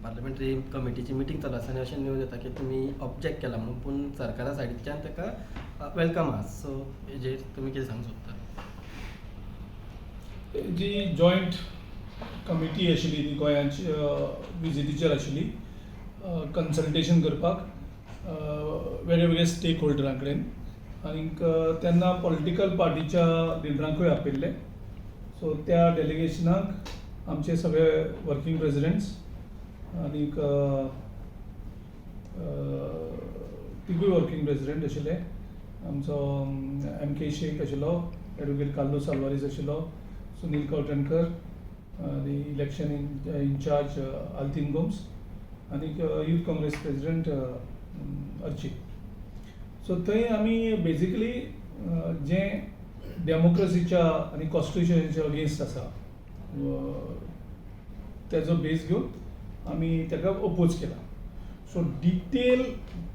Parliamentary कमिटीची meeting चालू आसा आनी अशें न्यूज येता की तुमी ऑब्जेक्ट केला म्हणून, पूण सरकारा सायडीच्यान ताका welcome आहा. सो हेजेर तुमी कितें सांगूंक सोदता? जी जॉयंट कमिटी आशिल्ली ती गोंयाची विजिटीचेर आशिल्ली कन्सल्टेशन करपाक वेगळे वेगळे स्टेक होल्डरां कडेन आनीक तेन्ना पॉलिटिकल पार्टीच्या लिडरांकूय आपयल्ले. सो त्या डेलिगेशनाक आमचे सगळे वर्किंग प्रेजिडेंट्स आनीक तिगूय वर्किंग प्रेजिडेंट आशिल्ले. आमचो एम के शेख आशिल्लो, एडवोकेट कार्लूस आल्वारीस आशिल्लो, सुनील कवठणकर आनी इलेक्शन इनचार्ज आल्तीन गोम्स आनीक youth Congress president Archit. So थंय आमी बेजिकली जें डेमोक्रेसीच्या आनी कॉन्स्टिट्युशनाच्या अगेन्स्ट आसा तेजो बेज घेवन आमी ताका ओपोज केला. सो डिटेल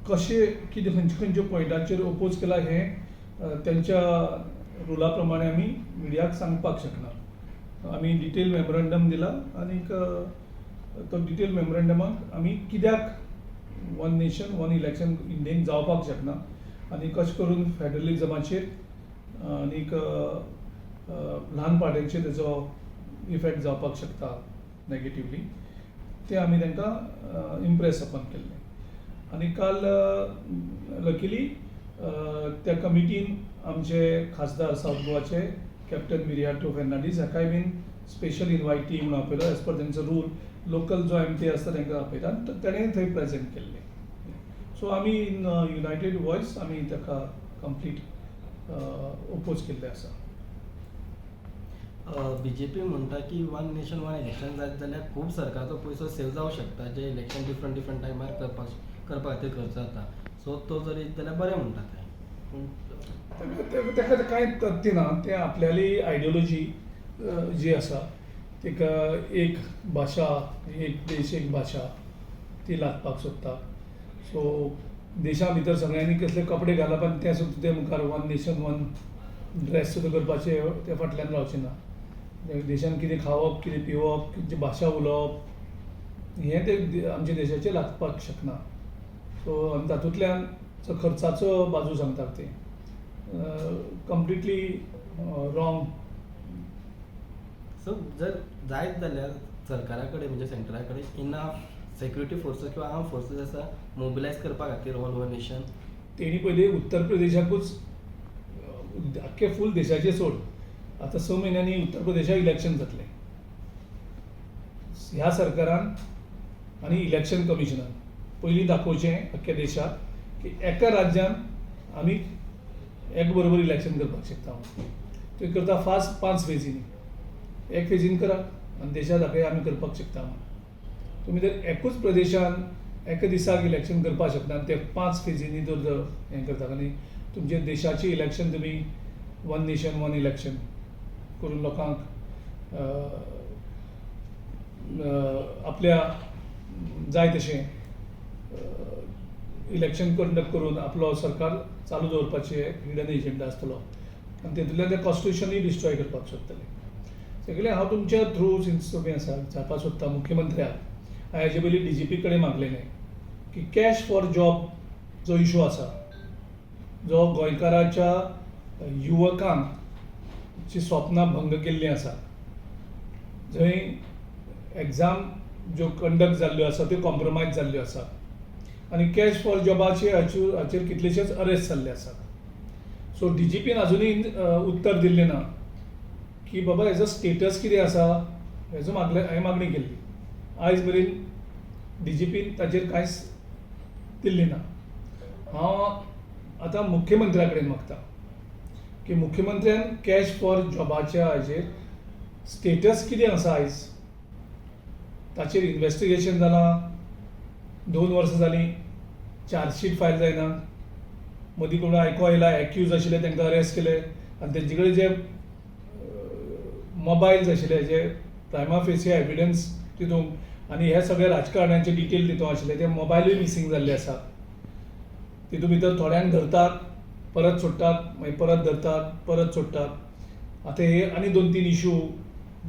कशें कितें, खंयच्या खंयच्या पॉयंटाचेर ओपोज केला हें तेंच्या रुला प्रमाणे आमी मिडियाक सांगपाक शकना. आमी डिटेल मेमोरंडम दिला आनीक तो डिटेल मेमोरंडमाक आमी कित्याक वन नेशन वन इलेक्शन इंडियेन जावपाक शकना आनी कशें करून फेडरलिजमाचेर आनीक ल्हान पार्ट्यांचेर तेजो इफेक्ट जावपाक शकता नेगेटिवली, तें आमी तांकां इम्प्रेस अपॉन केल्लें. आनी काल लकिली त्या कमिटीन आमचे खासदार सावथ गोवाचे कॅप्टन विरियाटो फेर्नांडीस हाकाय बीन स्पेशल इनवायटी म्हणून आपयलो. एज पर तेंचो रूल, लोकल जो एमपी आसता तांकां आपयता आनी तेणें थंय प्रेजेंट केल्लें. सो आमी इन युनायटेड वॉयस आमी ताका कंप्लीट ओपोज केल्लें आसा. बीजेपी म्हणटा की वन नेशन वन इलेक्शन जायत जाल्यार खूब सरकाराचो पयसो सेव जावंक शकता, जे इलेक्शन डिफरंट डिफरंट टायमार करपा खातीर खर्च जाता. सो तो जर येत जाल्यार बरें म्हणटा ते, पूण ताका कांय तथ्य ना. तें आपल्याली आयडियोलॉजी जी आसा ताका एक भाशा, एक देश, एक भाशा ती लादपाक सोदता. सो देशा भितर सगळ्यांनी कसले कपडे घालप आनी ते सुद्दां ते मुखार वन नेशन वन ड्रेस सुद्दां करपाचे ते फाटल्यान रावचे ना. देशान कितें खावप, कितें पिवप, खंयची भाशा उलोवप हें ते आमच्या देशाचेर लादपाक शकना. सो आनी तातूंतल्यान खर्चाचो बाजू सांगतात ते कंप्लिटली रॉंग. सो जर जायत जाल्यार सरकारा कडेन, म्हणजे सेंटरा कडेन इनफ सेक्युरिटी फोर्सीस किंवा आर्म फोर्सीस आसा मोबिलायज करपा खातीर ऑल ओवर नेशन? तेणी पयलीं उत्तर प्रदेशाकूच, आख्खे फूल देशाचें सोड, आतां 6 म्हयन्यांनी उत्तर प्रदेशाक इलेक्शन जातलें. ह्या सरकारान आनी इलेक्शन कमिशनान पयलीं दाखोवचें अख्ख्या देशाक की एका राज्यान आमी एक बरोबर इलेक्शन करपाक शकता म्हणून. तुवें करता फास्ट पांच फेजींनी, एक फेजीन करा आनी देशाक दाखया आमी करपाक शकता म्हणून. तुमी जर एकूच प्रदेशान एका दिसाक इलेक्शन करपाक शकना आनी ते पांच फेजींनी जर हें करता आनी तुमचे देशाचें इलेक्शन तुमी वन नेशन वन इलेक्शन करून लोकांक आपल्या जाय तशें इलेक्शन कंडक्ट करून आपलो सरकार चालू दवरपाचे हिडन एजंडा आसतलो आनी तेतूंतल्यान ते कॉन्स्टिट्युशनूय डिस्ट्रॉय करपाक सोदतले सगळे. हांव तुमच्या थ्रू, सिन्स तुमी आसा, विचारपाक सोदता मुख्यमंत्र्याक. हांवें हेजे पयलीं डीजीपी कडेन मागलेलें की कॅश फॉर जॉब जो इशू आसा, जो गोंयकाराच्या युवकांक ची स्वप्नां भंग केल्लीं आसा, जंय एग्जाम ज्यो कंडक्ट जाल्ल्यो आसा त्यो कॉम्प्रोमायज जाल्ल्यो आसा आनी कॅश फॉर जॉबाचे हाचेर कितलेशेच अरेस्ट जाल्ले आसात. सो डीजीपीन अजुनूय उत्तर दिल्लें ना की बाबा हेजो स्टेटस कितें आसा. हेजो मागले, हांवें मागणी केल्ली. आयज मेरेन डीजीपीन ताचेर कांयच दिल्ली ना. हांव आतां मुख्यमंत्र्या कडेन मागता की मुख्यमंत्र्यान कॅश फॉर जॉबाच्या हाजेर स्टेटस कितें आसा आयज, ताचेर इन्वेस्टिगेशन जालां? 2 वर्सां जालीं, चार्जशीट फायल जायना. मदीं कोण आयको आयला, एक्यूज आशिल्ले तांकां अरेस्ट केले आनी तेंचे कडेन जे मोबायल्स आशिल्ले, जे प्रायमा फेसी एविडन्स तितून आनी हे सगळे राजकारण्यांचे डिटेल तितून आशिल्ले, ते मोबायलूय मिसींग जाल्ले आसा. तितून भितर थोड्यांक धरतात, परत सोडटात, मागीर परत धरतात, परत सोडटात. आतां हे आनी दोन तीन इशू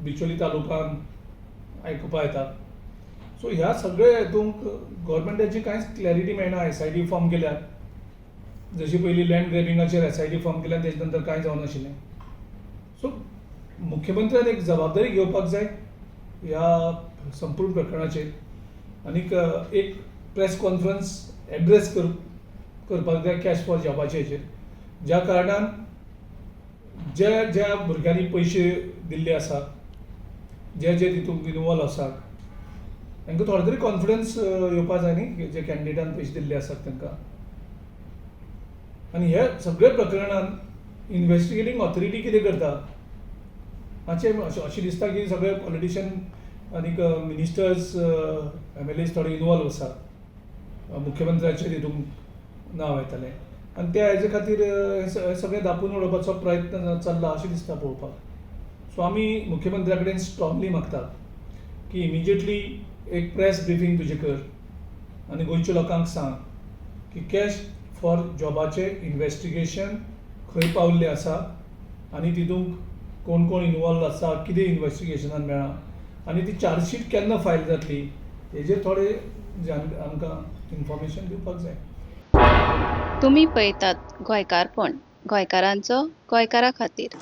बिचोली तालुकान आयकुपा येतात. सो ह्या सगळे हेतूंक गव्हर्मेंटाची कांयच क्लॅरिटी मेळना. एसआयटी फॉर्म केल्या, जशी पयलीं लँड ग्रॅबिंगाचेर एसआयटी फॉर्म केल्या, तेजे नंतर कांय जावनाशिल्लें. सो मुख्यमंत्र्यान एक जबाबदारी घेवपाक जाय ह्या संपूर्ण प्रकरणाचेर आनीक एक प्रेस कॉन्फरन्स एड्रेस करपाक जाय कॅश फॉर जॉबाचे हेचेर, ज्या कारणान ज्या ज्या भुरग्यांनी पयशे दिल्ले आसा, जे जे तितूंत इनवॉल्व आसात, तांकां थोडो तरी कॉन्फिडन्स येवपा जाय न्ही, जे कॅन्डिडेटान पयशे दिल्ले आसात तांकां. आनी हे सगळे प्रकरणान इनवेस्टिगेटींग ऑथॉरिटी कितें करता मातशें अशें दिसता की सगळे पॉलिटिशियन आनीक मिनिस्टर्स, एमएलएज थोडे इनवॉल्व आसात, मुख्यमंत्र्याचेर हितून नांव येतालें आनी त्या हेजे खातीर हें सगळें दापून उडोवपाचो प्रयत्न चल्ला अशें दिसता पळोवपाक. सो आमी मुख्यमंत्र्या कडेन स्ट्रॉंगली मागतात की इमिजिएटली एक प्रेस ब्रिफींग तुजें कर आनी गोंयच्या लोकांक सांग की कॅश फॉर जॉबाचें इनवेस्टिगेशन खंय पावल्लें आसा आनी तितूंत कोण कोण इनवॉल्व आसा, कितें इनवेस्टिगेशनान मेळ्ळां आनी ती चार्जशीट केन्ना फायल जातली, हेजेर थोडे आमकां इनफॉर्मेशन दिवपाक जाय. तुमी पळयतात गोंयकारपण, गोंयकारांचो गोंयकारा खातीर.